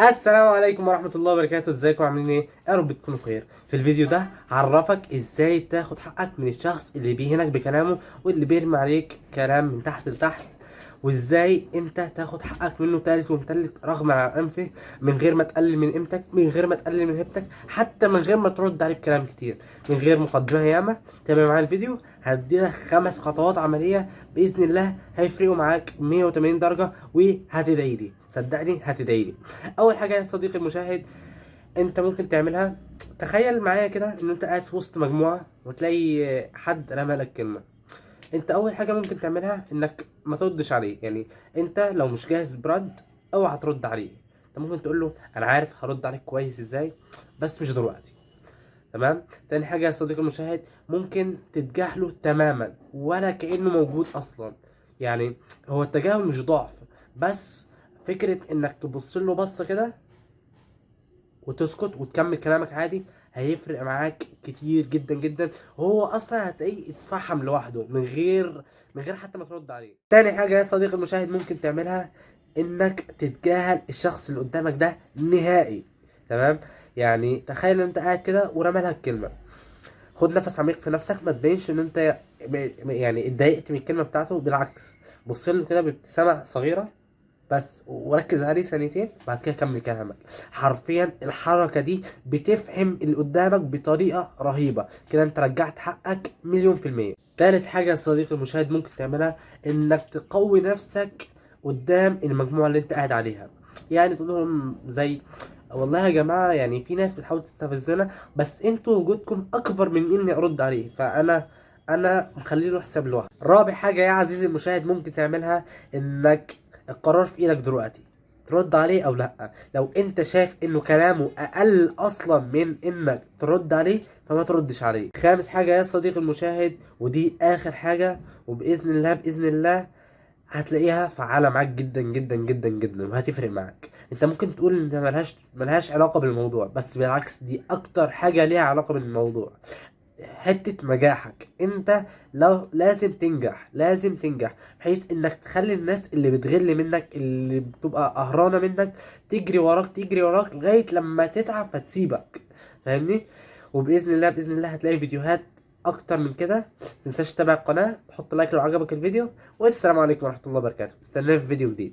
السلام عليكم ورحمة الله وبركاته. ازيكم؟ عاملين ايه؟ يا رب تكونوا بخير. في الفيديو ده هعرفك ازاي تاخد حقك من الشخص اللي بيهينك بكلامه واللي بيرمي عليك كلام من تحت لتحت، وازاي انت تاخد حقك منه تالت ومتلت رغم على انفه، من غير ما تقلل من قيمتك، من غير ما تقلل من هيبتك، حتى من غير ما ترد عليه بكلام كتير، من غير مقدمة ياما. تابع معايا الفيديو، هديلك 5 خطوات عملية بإذن الله هيفرقوا معاك 180 درجة وهتدعي لي، صدقني هتدعي لي. اول حاجة يا صديقي المشاهد انت ممكن تعملها، تخيل معايا كده ان انت قاعد في وسط مجموعة وتلاقي حد رمى لك كلمة. انت اول حاجة ممكن تعملها انك ما تردش عليه. يعني انت لو مش جاهز برد اوعى ترد عليه. انت ممكن تقول له انا عارف هرد عليك كويس ازاي، بس مش دلوقتي. تمام. تاني حاجة يا صديقي المشاهد، ممكن تتجاهله تماما ولا كانه موجود اصلا. يعني هو التجاهل مش ضعف، بس فكرة انك تبص له بصة كده وتسكت وتكمل كلامك عادي هيفرق معاك كتير جدا جدا. وهو اصلا هتلاقيه اتفحم لوحده من غير حتى ما ترد عليه. تاني حاجة يا صديقي المشاهد ممكن تعملها انك تتجاهل الشخص اللي قدامك ده نهائي. تمام. يعني تخيل انت قاعد كده ورمى لك كلمة، خد نفس عميق في نفسك، ما تبينش ان انت يعني اتضايقت من الكلمة بتاعته، بالعكس بص له كده بابتسامة صغيرة بس وركز عليه ثانيتين، بعد كده كمل كلامك. حرفيا الحركة دي بتفهم اللي قدامك بطريقة رهيبة. كده انت رجعت حقك 1,000,000%. تالت حاجة يا صديقي المشاهد ممكن تعملها انك تقوي نفسك قدام المجموعة اللي انت قاعد عليها. يعني تقول لهم زي والله يا جماعة، يعني في ناس بتحاول تستفزنا، بس انتوا وجودكم اكبر من اني ارد عليه، فانا مخلي له حساب لوحده. رابع حاجة يا عزيزي المشاهد ممكن تعملها انك القرار في ايدك دلوقتي، ترد عليه او لا. لو انت شايف انه كلامه اقل اصلا من انك ترد عليه فما تردش عليه. خامس حاجة يا صديقي المشاهد، ودي اخر حاجة وباذن الله باذن الله هتلاقيها فعالة معاك جدا جدا جدا جدا وهتفرق معاك. انت ممكن تقول ان ملهاش علاقة بالموضوع، بس بالعكس دي اكتر حاجة ليها علاقة بالموضوع. حتة نجاحك انت، لو لازم تنجح لازم تنجح بحيث انك تخلي الناس اللي بتغل منك، اللي بتبقى قهرانة منك، تجري وراك تجري وراك لغاية لما تتعب فتسيبك. فاهمني؟ وبإذن الله بإذن الله هتلاقي فيديوهات اكتر من كده. متنساش تتابع القناة، تحط لايك لو عجبك الفيديو، والسلام عليكم ورحمة الله وبركاته. استناني في فيديو جديد.